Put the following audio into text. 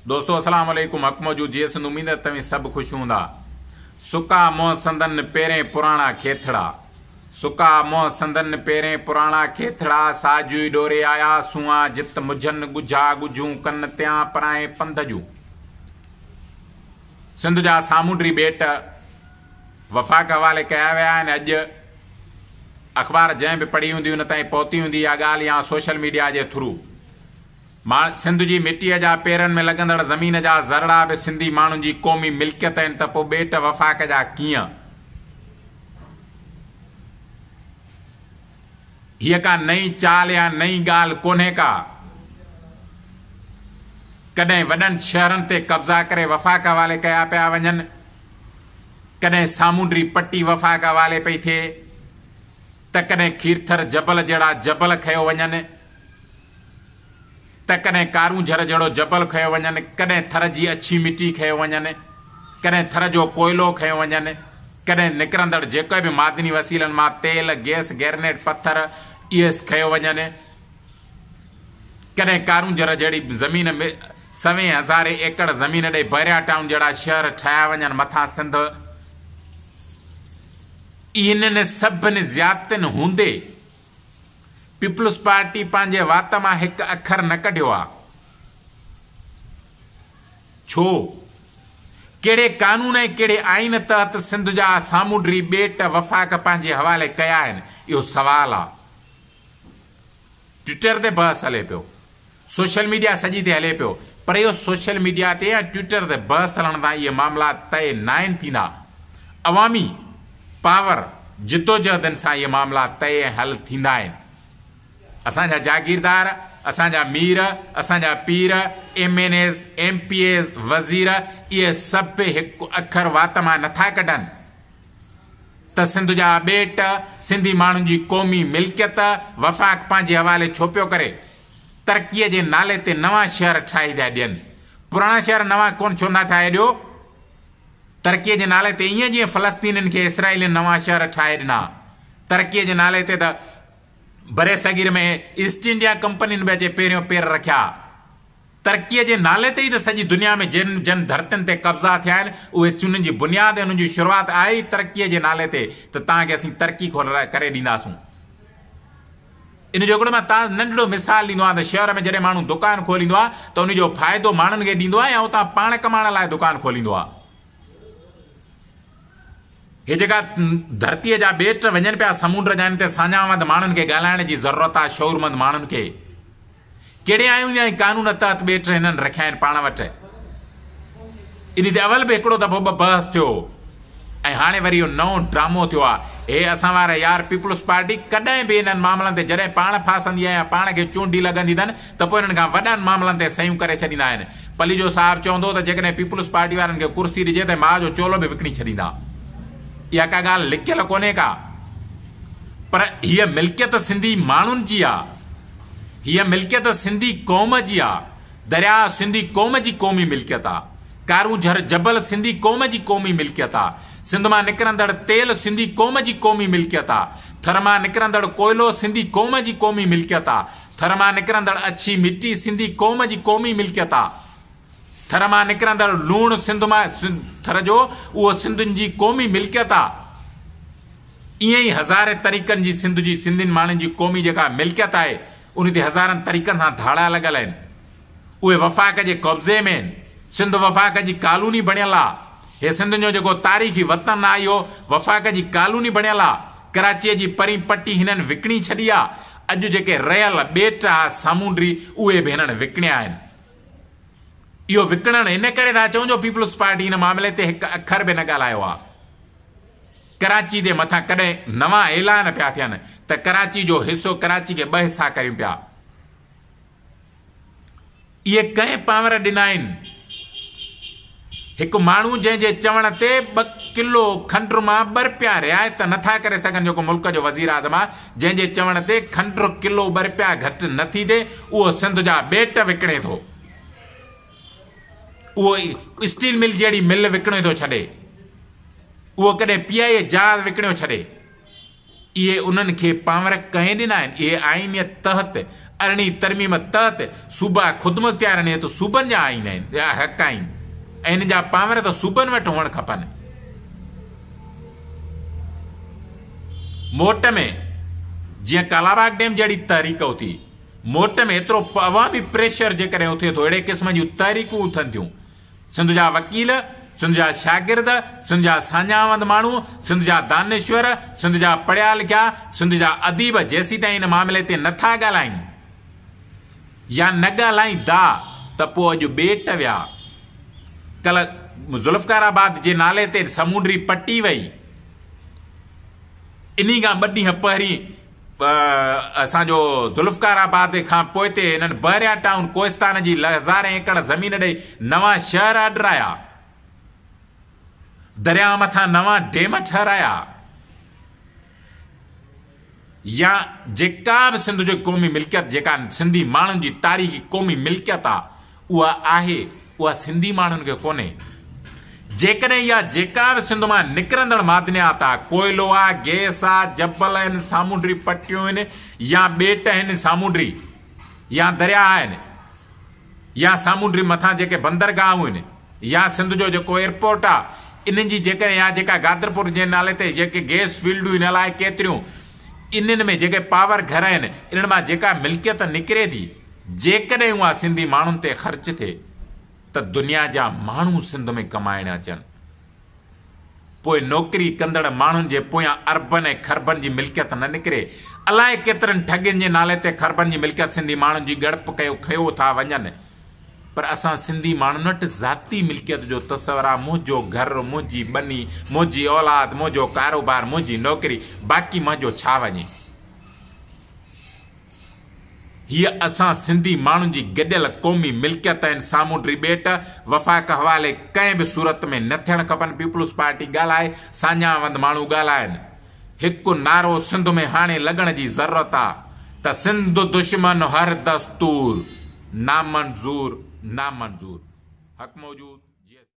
دوستو اسلام عليڪم حق موجود جيئي سنڌ اميد ته توهين سڀ خوش هوندا سڪا منهن سندن پيرين پراڻا کيٿڙا سڪا منهن سندن پيرين پراڻا کيٿڙا ساجوئي ڏوري آيا سونهان جت مجهن ڳجها ڳجهون ڪن تيان پرائين پنڌ جون سنڌ جا سامونڊي ٻيٽ وفاق حوالي ڪيا ويا آهن اڄ اخبار جنهن به پڙهي هوندي ان تائين پهتي هوندي اها ڳالهه يا سوشل ميڊيا جي ٿرو مان سنڌ جي مٽيء جا پيرن ۾ لڳندڙ زمين جا ذرڙا به سنڌي ماڻهن جي قومي ملڪيت آهن ته پوء ٻيٽ وفاق جا ڪيئن؟ هيء ڪا نئين چال يا نئين ڳالهه ڪونهي ڪا. ڪڏهن وڏن شهرن تي قبضا ڪري وفاق حوالي ڪيا پيا وڃن، ڪڏهن سامونڊي پٽي وفاق حوالي پئي ٿئي ته ڪڏهن کيرٿر جبل جهڙا جبل کنيو وڃن. ته ڪڏهن ڪارونجهر جهڙو جبل کنيو وڃن، ڪڏهن ٿر جي اڇي مٽي کنيو وڃن، ڪڏهن ٿر جو ڪوئلو کنيو وڃن، ڪڏهن نڪرندڙ جيڪي به معدني وسيلن مان تيل، گئس، گرينائيٽ پٿر اهي کنيو وڃن، ڪڏهن ڪارونجهر جهڙي زمين سوين هزارين ايڪڙ زمين ڏئي بحريا ٽائون جهڙا شهر ٺاهيا وڃن مٿان سنڌ انهن سڀني زيادتين هوندي پيپلز پارٽي پنهنجي وات مان هڪ اکر نه ڪڍيو آ. ڇو؟ ڪهڙي قانون ۽ ڪهڙي آئين تحت سنڌ جا سامونڊي ٻيٽ وفاق پنهنجي حوالي ڪيا آهن؟ اهو سوال آ. ٽوئٽر تي بحث هلي پيو. سوشل ميڊيا سڄي تي هلي پيو پر اهو سوشل ميڊيا تي يا ٽوئٽر تي بحث هلڻ تان اهي معاملا طئي ناهن ٿيندا. عوامي پاور جدوجهدن سان اهي معاملا طئي ۽ حل ٿيندا آهن. اسان جا جاگيردار، اسان جا مير، اسان جا پير، M N As, M P As, وزير اهي سڀ هڪ اکر وات مان نٿا ڪڍن. ته سنڌ جا ٻيٽ، سنڌي ماڻهن جي قومي ملڪيت، وفاق پنهنجي حوالي ڇو پيو ڪري؟ ترقيء جي نالي تي نوان شهر ٺاهي ٿا ڏين. پراڻا شهر نوان ڪونه ڇو نٿا ٺاهي ڏيو؟ ترقيء جي نالي تي ائين جيئن فلسطينين کي اسرائيلين نوان شهر ٺاهي ڏنا. ترقيء جي نالي تي ته برصغير ۾ ايسٽ انڊيا ڪمپنين به اچي پهريون پير رکيا. ترقيء جي نالي تي ئي ته سڄي دنيا ۾ جن جن ڌرتين تي قبضا ٿيا آهن، اهي انهن جي بنياد ۽ انهن جي شروعات آهي ئي ترقيء جي نالي تي ته توهان کي اسين ترقي ڪري ڏينداسون. ان جو هڪڙو مان تان ننڍڙو مثال ڏيندو آهيان ته شهر ۾ جڏهن ماڻهو دڪان کوليندو آهي ته ان جو فائدو ماڻهن کي ڏيندو آهي يا اتان پاڻ ڪمائڻ لاء دڪان کوليندو آهي. هي جيڪا ڌرتيء جا ٻيٽ وڃن پيا سمونڊ جا ان تي ساڃاهوند ماڻهن کي ڳالهائڻ جي ضرورت آهي شعورمند ماڻهن کي. ڪهڙي آئين ۽ قانون تحت ٻيٽ هنن رکيا آهن پاڻ وٽ؟ انهي تي اول به هڪڙو دفعو ٻه بحث ٿيو هو ۽ هاڻي وري اهو نئون ڊرامو ٿيو آهي. هي اسان وارا يار پيپلز پارٽي ڪڏهن به انهن معاملن تي جڏهن پاڻ ڦاسندي آهي يا پاڻ کي چونڊي لڳندي اٿن ته پوء انهن کان وڏن معاملن تي صحيحون ڪري ڇڏيندا آهن. پليجو صاحب چوندو هو ته جيڪڏهن پيپلز پارٽي وارن کي ڪرسي ڏجي ته ماء جو چولو به وڪڻي ڇڏيندا. اها ڪا ڳالهه لڪيل ڪونهي ڪا. پر هيء ملڪيت سنڌي ماڻهن جي آ. هيء ملڪيت سنڌي قوم جي آ. درياء سنڌي قوم جي قومي ملڪيت آ. ڪارونجهر جبل سنڌي قوم جي قومي ملڪيت آ. سنڌ مان نڪرندڙ تيل سنڌي قوم جي قومي ملڪيت آ. ٿر مان نڪرندڙ ڪوئلو سنڌي قوم جي قومي ملڪيت آ. ٿر مان نڪرندڙ اڇي مٽي سنڌي قوم جي قومي ملڪيت آ. ٿر مان نڪرندڙ لوڻ سنڌ مان ٿر جو اهو سنڌين جي قومي ملڪيت آ. ائين ئي هزارين طريقن جي سنڌ جي سنڌين ماڻهن جي قومي جيڪا ملڪيت آهي ان تي هزارن طريقن سان ڌاڙا لڳل آهن. اهي وفاق جي قبضي ۾ آهن. سنڌ وفاق جي ڪالوني بڻيل آ. هي سنڌين جو جيڪو تاريخي وطن آ اهو وفاق جي ڪالوني بڻيل آ. ڪراچيء جي پرين پٽي هنن وڪڻي ڇڏي آ. اڄ جيڪي رهيل ٻيٽ آ سامونڊي اهي به هنن وڪڻيا آهن. اهو وڪڻڻ ان ڪري ٿا چئون جو پيپلز پارٽي ان معاملي تي هڪ اکر به نه ڳالهايو آ. ڪراچي جي مٿان ڪڏهن نوان اعلان پيا ٿين ته ڪراچي جو حصو ڪراچي کي ٻه حصا ڪريون پيا. اهي ڪنهن پاور ڏنا آهن؟ هڪ ماڻهو جنهن جي چوڻ تي ٻه ڪلو کنڊ مان ٻه رپيا رعايت نه ٿا ڪري سگهن جيڪو ملڪ جو وزيراعظم آهي جنهن جي چوڻ تي کنڊ ڪلو ٻه رپيا گهٽ نه ٿي ٿئي اهو سنڌ جا ٻيٽ وڪڻي ٿو. اهو اسٽيل مل جهڙي مل وڪڻي ٿو ڇڏي. اهو ڪڏهن پي آء اي جهاز وڪڻيو ڇڏي. اهي انهن کي پاور ڪنهن ڏنا آهن؟ اهي آئين تحت ارڙهين ترميم تحت صوبا خودمختيار آهن، اهي ته صوبن جا آئين آهن، حق آهن ۽ انهن جا پاور ته صوبن وٽ هئڻ کپن. موٽ ۾ جيئن ڪالاباغ ڊيم جهڙي تحريڪ اٿي، موٽ ۾ ايترو عوامي پريشر جيڪڏهن اٿي ٿو، اهڙي قسم جون تحريڪون اٿن ٿيون، سنڌ جا وڪيل، سنڌ جا شاگرد، سنڌ جا ساڃاهوند ماڻهو، سنڌ جا دانشور، سنڌ جا پڙهيا لکيا، سنڌ جا اديب جيسيتائين ان معاملي تي نه ٿا ڳالهائين يا نه ڳالهائيندا ته پوء اڄ ٻيٽ ويا. ڪلهه ذوالفقار آباد جي نالي تي سمونڊري پٽي وئي. انهي کان ٻه ڏينهن پهرين اسان جو ذوالفقار آباد کان پوئتي هنن بحريا ٽائون ڪوهستان جي هزارين ايڪڙ زمين ڏئي نوان شهر اڏرايا، درياء مٿان نوان ڊيم ٺهرايا يا جيڪا به سنڌ جي قومي ملڪيت جيڪا سنڌي ماڻهن جي تاريخي قومي ملڪيت آ اها آهي، اها سنڌي ماڻهن کي ڪونهي. جيڪڏهن اها جيڪا به سنڌ مان نڪرندڙ معدنيات آ، ڪوئلو آ، گئس آ، جبل آهن، سامونڊي پٽيون آهن يا ٻيٽ آهن سامونڊي يا درياهه آهن يا سامونڊي مٿان جيڪي بندرگاهون آهن يا سنڌ جو جيڪو ايئرپورٽ آ، انهن جي جيڪڏهن يا جيڪا گادرپور جي نالي تي جيڪي گئس فيلڊون آهن الائي ڪيتريون انهن ۾ جيڪي پاور گهر آهن انهن مان جيڪا ملڪيت نڪري ٿي، جيڪڏهن اها سنڌي ماڻهن تي خرچ ٿئي ته دنيا جا ماڻهو سنڌ ۾ ڪمائڻ اچن. پوء نوڪري ڪندڙ ماڻهن جي پويان اربن ۽ کربن جي ملڪيت نه نڪري. الائي ڪيترن ٺڳين جي نالي تي کربن جي ملڪيت سنڌي ماڻهن جي ڳڙپ ڪيو کنيو ٿا وڃن. پر اسان سنڌي ماڻهن وٽ ذاتي ملڪيت جو تصور آ منهنجو گهر، منهنجي ٻني، منهنجي اولاد، منهنجو ڪاروبار، منهنجي نوڪري، باقي منهنجو ڇا وڃي. هيء اسان سنڌي ماڻهن جي گڏيل قومي ملڪيت آهن، سامونڊي ٻيٽ وفاق حوالي ڪنهن به صورت ۾ نه ٿيڻ کپن، پيپلز پارٽي ڳالهائي، ساڃاهه وند ماڻهو ڳالهائن. هڪ نعرو سنڌ ۾ هاڻي لڳڻ جي ضرورت آ ته سنڌ دشمن هر دستور نامنظور نامنظور. حق موجود.